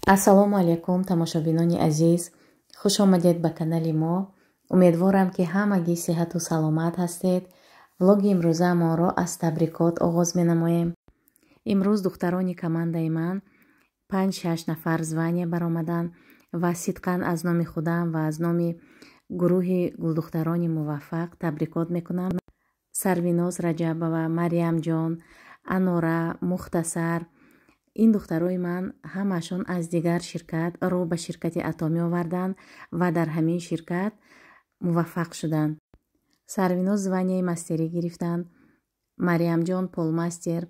Ассалому алайкум, тамошобинони азиз. Хуш омадед ба канали мо. Умедворам, ки ҳамагӣ сиҳату саломат ҳастед. Влоги имрӯзаамонро аз табрикот оғоз менамоем. Имрӯз духтарони командаи ман 5-6 нафар звания баромаданд ва сидқан аз номи худам ва аз номи гурӯҳи гулдухтарони муваффақ табрикот мекунам. Сарвиноз Раҷабова, Марьямҷон, Анора, Мухтасар, ин духтарои ман ҳамаашон аз дигар ширкат рӯ ба ширкати Атомӣ оварданд ва дар ҳамин ширкат муваффақ шуданд. Сарвиноз званияи мастерӣ гирифтанд, Марьямҷон полмастер,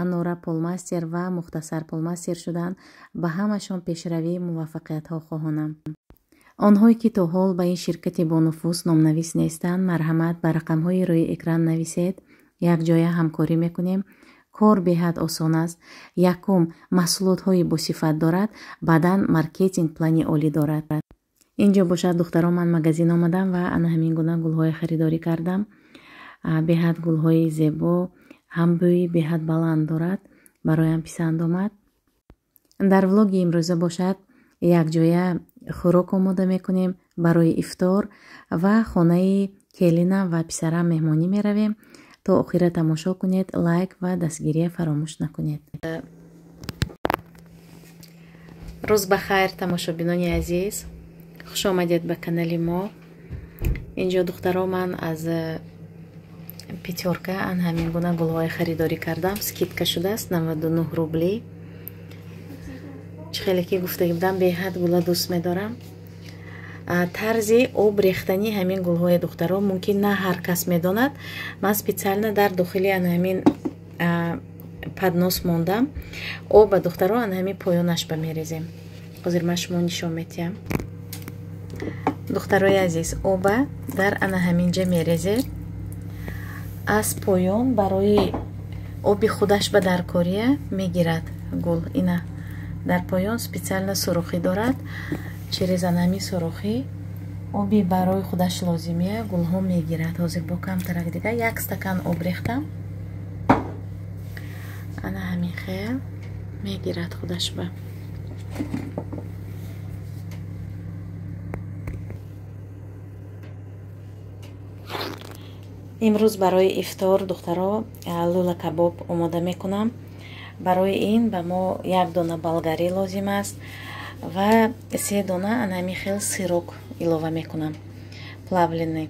Анора полмастер ва Мухтасар полмастер шуданд. Ба ҳамашон пешравии муваффақиятҳо хоҳонам. Онҳое ки то ҳол ба ин ширкати бонуфуз номнавис нестанд, марҳамат ба рақамҳои рӯи экран нависед. Якҷоя ҳамкорӣ мекунем. Кор беҳад осон аст. Якум, маҳсулотҳои босифат дорад, баъдан маркетинг плани олӣ дорад. Инҷо бошад, духтаро, ман магазин омадам ва ана ҳамин гуна гулҳои харидорӣ кардам. Беҳад гулҳои зебо, ҳам бӯи беҳад баланд дорад, бароям писанд омад. Дар влоги имрӯза бошад, якҷоя хӯрок омода мекунем барои ифтор ва хонаи келинам ва писарам меҳмонӣ меравем. То охира тамошо кунед, лайк ва дастгирия фаромӯш накунед. Рӯз ба хайр, тамошобинони азиз. Хуш омадед ба канали мо. Инҷо, духтаро, ман аз Пятёрка ан ҳамин гуна гулҳои харидорӣ кардам. Скидка шудааст, 99 рубли. Чӣ хеле ки гуфтагӣ будам, беҳад гула дӯст медорам. Тарзи об рехтани ҳамин гулҳои, духтаро, мумкин на ҳар кас медонад. Ман специально дар дохили ана ҳамин поднос мондам. Оба, духтаро, ана ҳамин поёнаш ба мерезем. Ҳозир ман шумо нишон метиҳам. Духтарои азиз, оба дар ана ҳамин ҷа мерезед. Аз поён барои оби худаш ба даркория мегирад гул. Ина дар поён специально сурохӣ дорад. Через анами сурохӣ оби барои худаш лозимия гулҳо мегирад. Ҳозир бо камтарак дига як стакан об рехтам. Ана ҳамин хел мегирад худаш ба. Имрӯз барои ифтор, духтаро, лӯла кабоб омода мекунам. Барои ин ба мо як дона болгарӣ лозим аст ва се дона анами хел сырок илова мекунам, плавленый.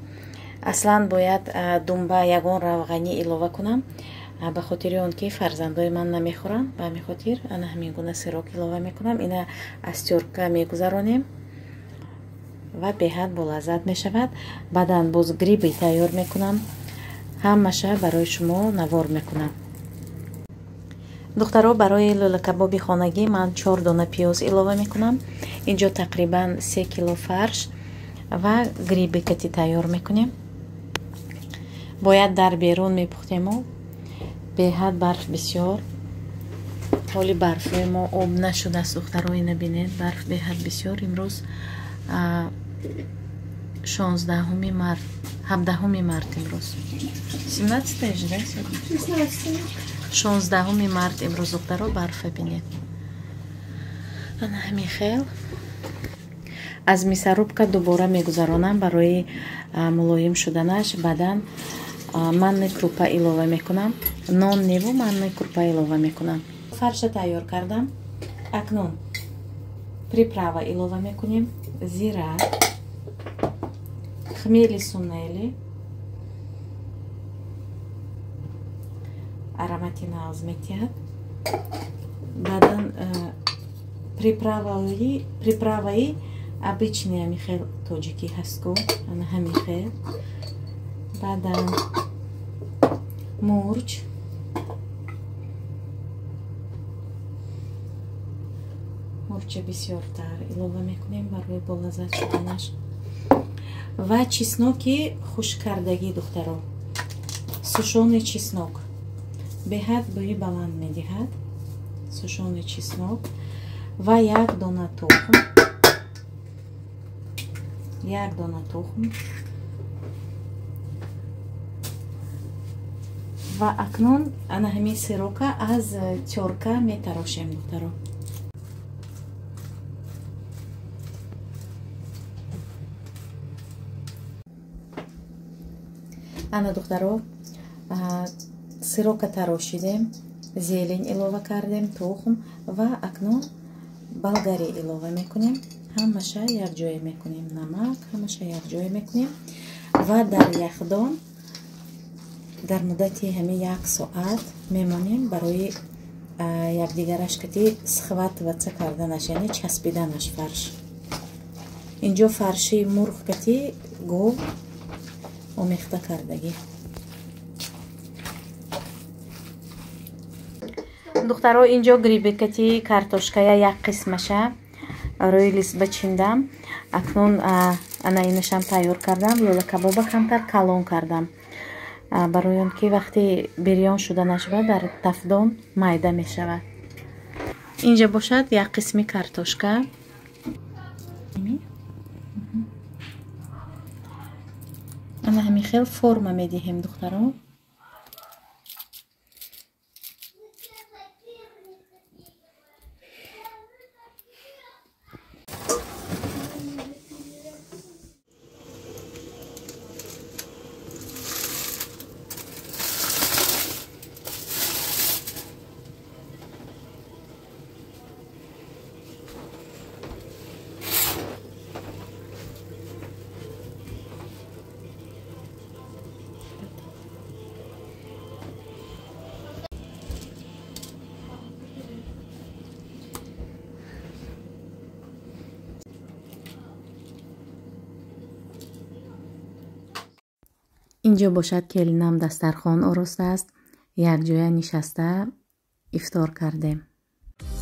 Аслан бояд думба ягон равғанӣ илова кунам, ба хотири он ки фарзандои ман намехӯранд, ба ҳамин хотир ана ҳамин гуна сырок илова мекунам. Ина аз тёрка мегузаронем ва беҳад болаззат мешавад. Баъдан боз гриби тайёр мекунам. Ҳамаша барои шумо навор мекунам. Духтаро, барои лӯлакабоби хонагӣ ман 4 дона пиёз илова мекунам. Инҷо тақрибан 3 кило фарш ва гриби кати тайёр мекунем. Бояд дар берун мепухтему, беҳад барф бисёр. Ҳоли барфҳои мо об нашудааст, духтаро, ина бинед, барф беҳад бисёр. Имрӯз 16 март, 17 март имрӯз. 17 же, да? 16 март имрӯз, духтаро, барфа бинед. Ана ҳамин хел. Аз мясорубка дубора мегузаронам барои мулоим шуданаш. Баъдан манни крупа илова мекунам. Нон неву манни крупа илова мекунам. Фарша тайёр кардам. Акнун приправа илова мекунем. Зира, хмели сунели, аромати нағз метиҳад. Баъдан приправаи обычный ҳамин хел тоҷикӣ ҳастку, ана ҳамин хел. Баъдан мурч, мурча бисёртар илова мекунем барои болаззат шуданаш. Ва чесноки хушккардагӣ, духтаро, сушони чеснок беҳад бӯи баланд медиҳад. Сушони чеснок ва як дона тухм, як дона тухм. Ва акнун ана ҳамин сырока аз тёрка метарошем, духтаро. Ана духтаро, сырока тарошидем, зелень илова кардем, тухм ва акнун болгари илова мекунем. Ҳамаша якҷоя мекунем, намак ҳамаша якҷоя мекунем ва дар яхдон дар муддати ҳамин як соат мемонем барои якдигараш кати схватываться карданаш, яъне часпиданаш фарш. Инҷо фарши мурғ кати гов омехта кардагӣ. Духтаро, инҷо грибикати картошкая як қисмаша рӯи лисба чиндам. Акнун ана инашам тайёр кардам. Лӯла кабоба камтар калон кардам, барои он ки вақти бирён шуданаш ба дар тафдон майда мешавад. Инҷа бошад як қисми картошка. Ана ҳамин хел форма медиҳем, духтаро. Инҷо бошад келинам дастархон оростааст. Якҷоя нишаста ифтор кардем.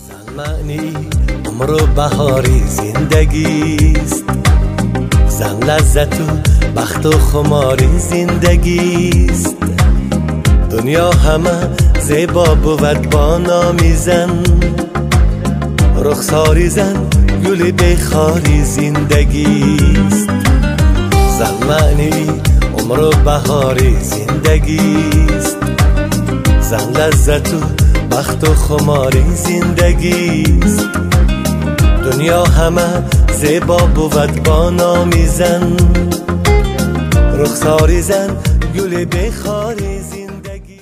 Зан маъни умру баҳори зиндагист, зан лаззату бахту хумори зиндагист. Дунё ҳама зебо бувад бо номи зан, рухсори зан гули бехори зиндагист. Зан маъни умру баҳори зиндагист, зан лаззату бахту хумори зиндагист. Дунё ҳама зебо бувад бо номи зан, рухсори зан гули бехори зиндагӣ.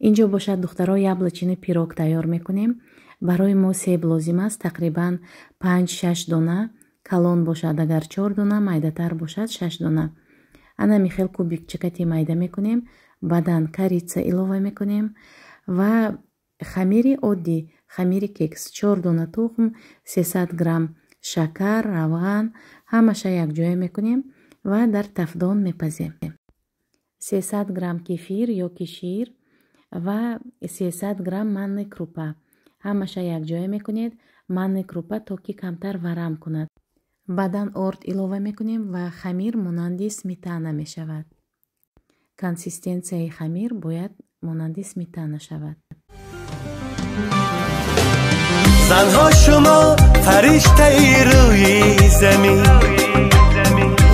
Инҷо бошад духтаро, яблочный пирог тайёр мекунем. Барои мо себ лозим аст, тақрибан 5-6 дона. Калон бошад агар 4 дона, майдатар бошад 6 дона. Ана михел кубикчакати майда мекунем, баъдан корица илова мекунем ва хамири оддӣ, хамири кекс, 4 дона тухм, 300 грамм шакар, равған, ҳамаша якҷоя мекунем ва дар тафдон мепазем. 300 грамм кефир ёки шир ва 300 грамм манни крупа, ҳамаша якҷоя мекунед. Манни крупа то ки камтар варам кунад. Баъдан орд илова мекунем ва хамир монанди сметана мешавад. Консистенсияи хамир бояд монанди сметана шавад. Занҳо шумо фариштаи рӯи замин,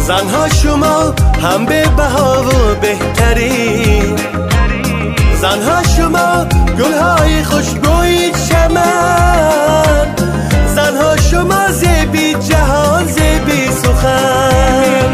занҳо шумо ҳам бебаҳову беҳтарин, занҳо шумо гулҳои хушбӯи чаман, занҳо шумо зеби ҷаҳон зеби сухан.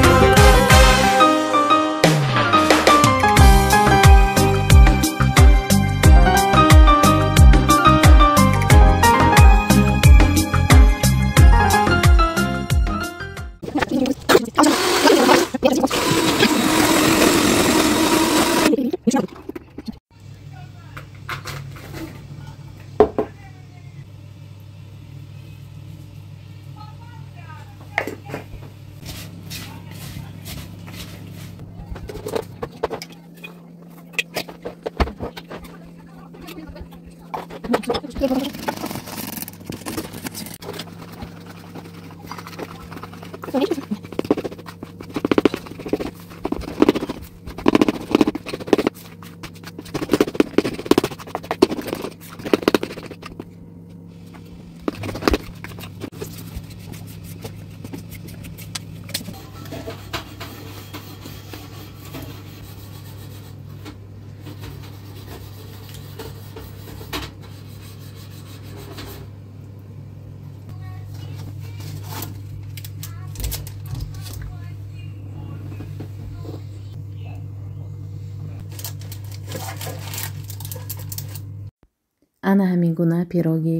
Ана ҳамин гуна пироги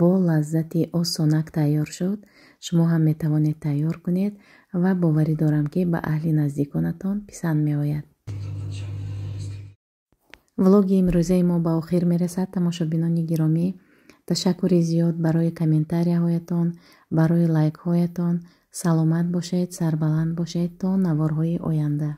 бо лаззати осонак тайёр шуд. Шумо ҳам метавонед тайёр кунед ва боварӣ дорам, ки ба аҳли наздиконатон писанд меояд. Влоги имрӯзаи мо ба охир мерасад, тамошобинони гиромӣ. Ташаккури зиёд барои комментарияҳоятон, барои лайкҳоятон. Саломат бошед, сарбаланд бошед то наворҳои оянда.